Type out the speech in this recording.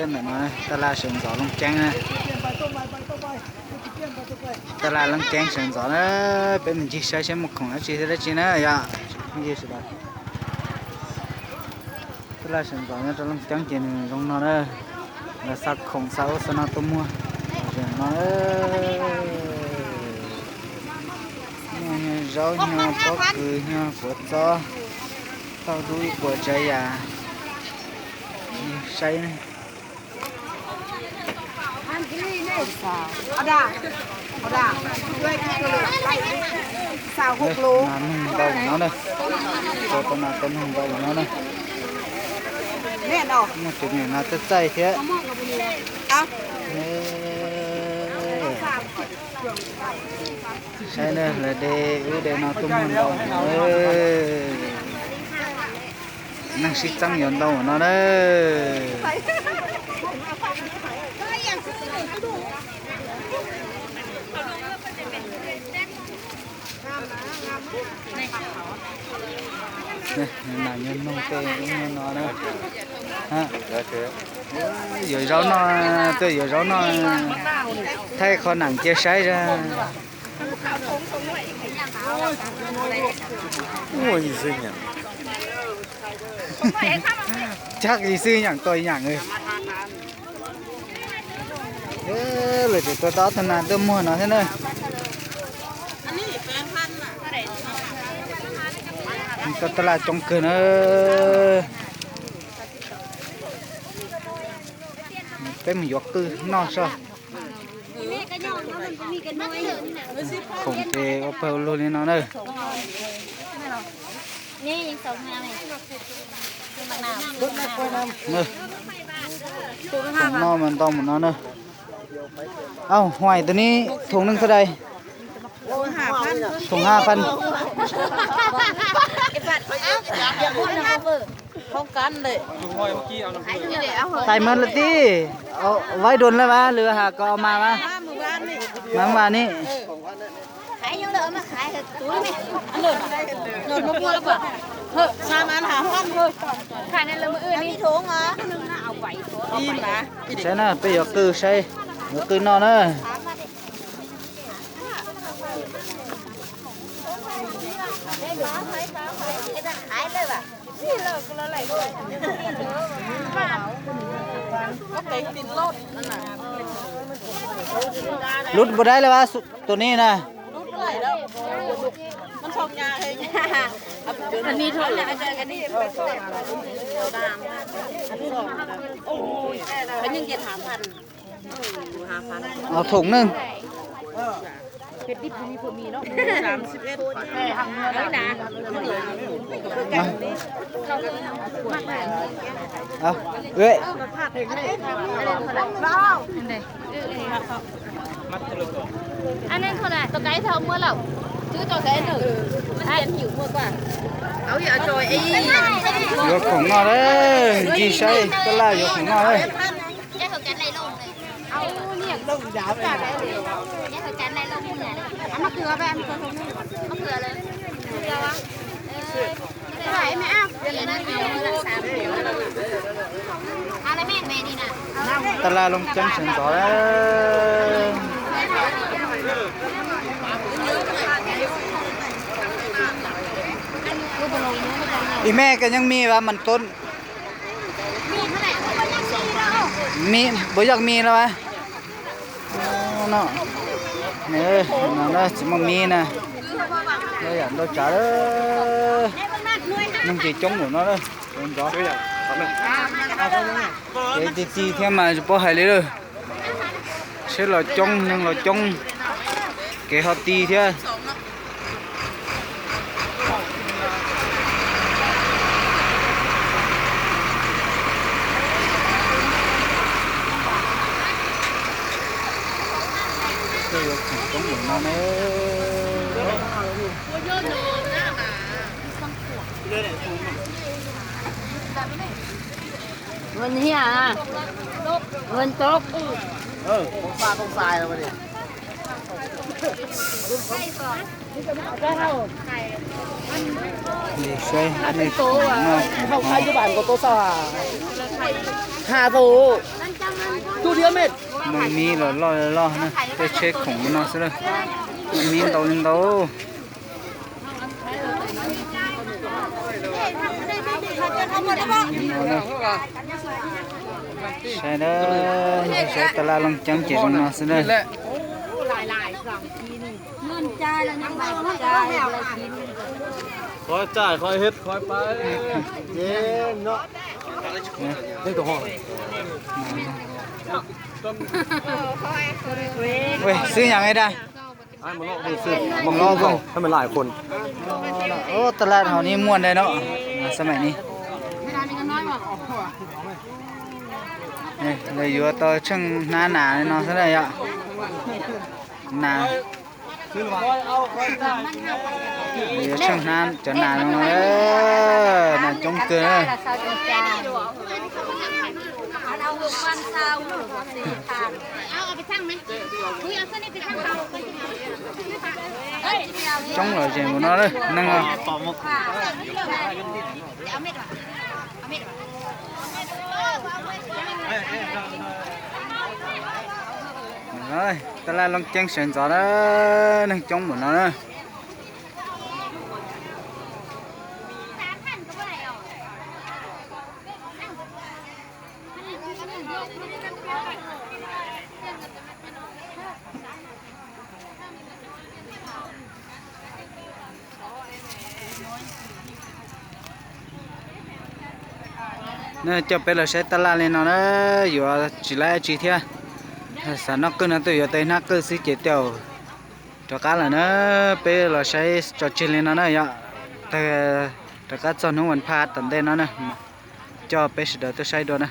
Ntawm no tab laj sawv ntxov Looj Ceeb na. Tab laj Looj Ceeb sawv ntxov na, peb mus ncig saib seb muaj khoom dab tsi thiab dab tsi na yom. Tab laj sawv ntxov nyob rau Looj Ceeb ces nws zoo no na. Lawv xa khoom xa ub xa no tuaj muag. Zoo no, muaj nyuag zaub nyuag pob kws nyuag puav txob, tauj dub ib puas tsav yam. Saib ne. Mas noog ntau no na. Tau tau mas tau noog ntau no na. Muaj tus niam no txaij txaij thiab. Saib na, lawv de ub de no tuaj muag ntau no. Neeg sib txeeb yuav ntau no na. Nam nyuag noog tej ub nyuag no na. Yuav zaub noj, tuaj yuav zaub noj, thaij qhov nam cia saib zog. Ua ib xwb nyaam, caj ib xwb nyaam tua nyaam. Lawv tseem tua tau ob tug nas tuaj muag no thiab na. Tab laj coob kawg na. Peb mus yuav qwj noj soj. Khoom ces ua pawg ua lug li no na. Khoom noj mas ntau mus no na. Au, hois tus ni, thùng nước sau đây. Thùng hai phần. Tais mawv lawm tib, vay đuôn lawm vas, lwm has kom mas vas. Mas vas ni. Saib na, peb yuav qwj saib, yuav qwj noj na. Lub npua dai lawm vas, tus ni na. Thùng nưng. Yuav khoom noj lawm, ncig saib tab laj yuav khoom noj lawm. Tab laj Looj Ceeb sawv ntxov lawm. Ib me koj nyeej mi vas mas tub. Mi, puas yog mi no vas? No, no tsis muaj mi na. Yam ntau tsav lawm. Neeg ces coob lawm no lawm. Ntxov. Kev ti ti thiab mas tsis paub hais li lawm. Seb los coob, neeg los coob, kev ho ti thiab. Coob lawm no ne. Vân Hiền à? Vân Túc. Đi saib, đi khoom noj khoom haus. Hà Vũ. Meej mib los loj loj na, tej tsheb khoom no xwb na. Meej mib ntau li ntau. Saib na, saib tab laj Looj Ceeb ces zoo no xwb na. Ua, xwb yam li dag. Tab laj hauv no muaj ntau no, xab maim ni. Lawv yuav tau tsheej hnab nas no xwb na yom. Nas. Yuav tsheej hnab cov nas no, nas coob kawg. Coob lom zem mus no neeg. Tab laj Looj Ceeb sawv ntxov na, neeg coob mus no na. Coj peb los saib tab laj li no na, yuav tsis laib dab tsi thiab. Xav noj qwj no tuaj yuav tau hnab qwj xwb ces tau rov qab lawm na. Peb los saib tso tseg li no na yom. Tag rov qab txog hnub vas phaj tom ntej no na, coj peb sawv daws tuaj saib dua na.